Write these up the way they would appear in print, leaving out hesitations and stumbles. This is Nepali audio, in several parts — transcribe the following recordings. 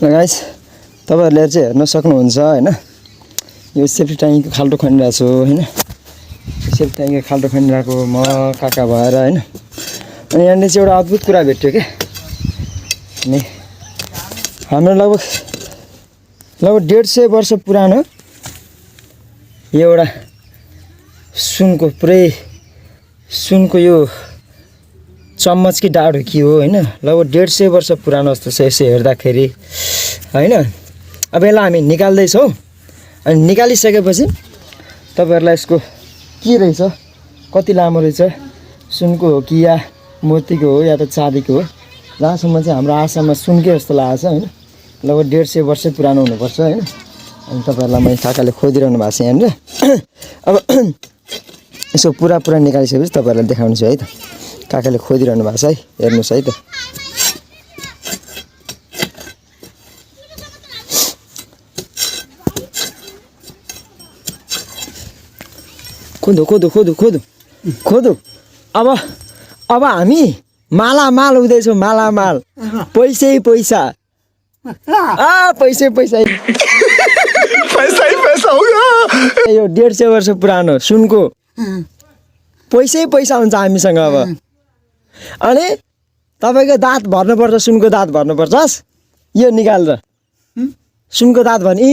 गाइस तपाईहरुले चाहिँ हेर्न सक्नुहुन्छ हैन यो सेफ्टी ट्याङ्कीको खाल्डो खनिरहेको छु हैन सेफ्टी ट्याङ्कीको खाल्डो खनिरहेको म काका भएर हैन अनि यहाँ चाहिँ एउटा अद्भुत कुरा भेट्यो के अनि हाम्रो लगभग 150 वर्ष पुरानो एउटा सुनको पुरै सुनको यो चम्मच कि डाडो कि हो हैन लगभग 150 वर्ष पुरानो जस्तो छ यसो हेर्दाखेरि हैन अब यसलाई हामी निकाल्दै छौं अनि निकालिसकेपछि तपाईहरुलाई यसको के रहेछ कति लामो रहेछ सुनको हो कि या मोतीको हो या त चाँदीको हो जहाँसम्म चाहिँ हाम्रो आशामा सुनकै जस्तो लागेछ हैन लगभग 150 वर्ष पुरानो हुनुपर्छ हैन अनि तपाईहरुलाई मैले काकाले खोदिरहनु भएको छ यहाँनिर अब यसो पुरा निकालिसकेपछि तपाईहरुलाई देखाउँछु है त काकाले खोदिरहनु भएको छ है हेर्नुस् है त खोदो अब हामी मालामाल हुँदैछौँ मालामाल पैसै पैसा पैसै पैसा हो यो 150 वर्ष पुरानो सुनको पैसै पैसा हुन्छ हामीसँग अब अनि तपाईको दाँत भर्नुपर्छ सुनको दाँत भर्नुपर्छ यो निकालेर सुनको दाँत भर्ने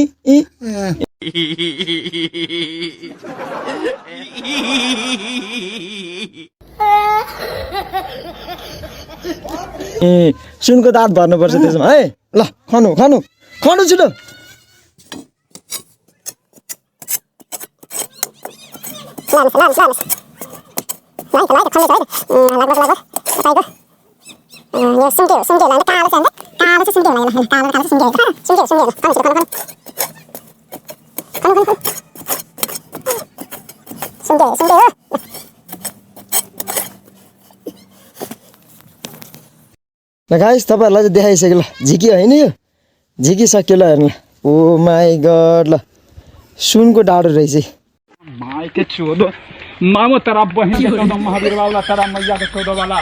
सुनको दाँत भर्नुपर्छ त्यसमा है ल खनु छिटो गाइस तपाईहरुलाई चाहिँ देखाइसक्यो ल झिकी हैन यो झिकिसक्यो ल हेर्नु ओ माय गॉड ल सुनको डाडो रहेछ माय के चोदो मामो तेरा बहन के चोदो महावीर वाला तेरा मैया के चोदो वाला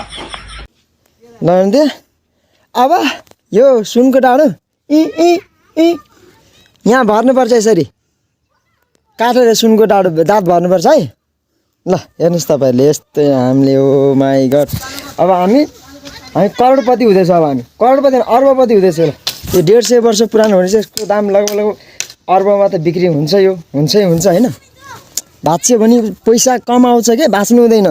नन्दे अब यो सुनको डाडो यहाँ भर्नुपर्छ यसरी काटेर सुनको डाडो दाँत भर्नुपर्छ है ल हेर्नुस् तपाईहरुले यस्तै हामीले ओ माय गॉड अब हामी करोडपति हुँदैछ अब हामी करोडपति अर्बपति हुँदैछ ल यो 150 वर्ष पुरानो भने चाहिँ यसको दाम लगभग अर्बमा त बिक्री हुन्छ यो हुन्छ हैन भाँच्यो भने पैसा कम आउँछ के भाँच्नु हुँदैन